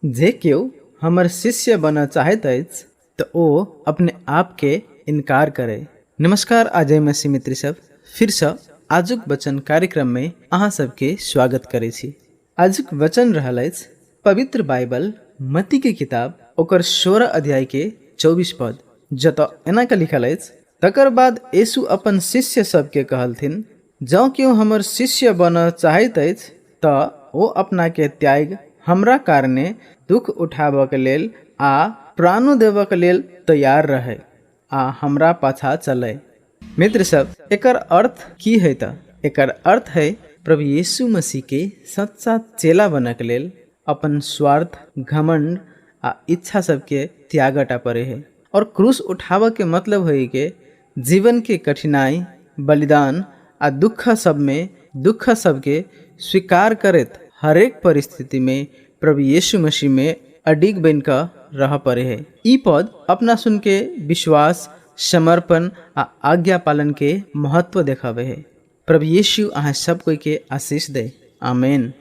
जे केओ हमर शिष्य बनऽ चाहैत अछि तऽ ओ अपने आपके इनकार करे। नमस्कार आ जय मसीह मित्र सब, फिरसँ आजुक वचन कार्यक्रममे अहाँ सबके स्वागत करै छी। आजुक वचन रहल अछि पवित्र बाइबल मत्तीके किताब ओकर 16 अध्यायके 24 पद, जतऽ एना कऽ लिखल अछि, तकर बाद यीशु अपन शिष्य सबके कहलथिन, जँ केओ हमर शिष्य बनऽ चाहैत अछि तऽ ओ अपनाके त्यागि हमरा कारणे दुःख उठाबऽके लेल आ प्राणो देबऽके लेल तैयार रहय आ हमरा पाछाँ चलय। मित्र सब, एकर अर्थ की है तऽ? एकर अर्थ है प्रभु यीशु मसीहके सच्चा चेला बनऽके लेल अपन स्वार्थ, घमण्ड आ इच्छा सबके त्यागऽटा पड़ै है। और क्रूस उठाबऽके मतलब है के जीवनके कठिनाइ, बलिदान आ दुःख सबमे दुःख सबके स्वीकार करैत हरेक परिस्थितिमे प्रभु यीशु मसीहमे अडिग बनि कऽ रहऽ पड़ै है। ई पद अपना सुनके विश्वास, समर्पण आ आज्ञा पालनके महत्व देखाबै है। प्रभु यीशु अहाँ सब कोइके आशीष दे। आमेन।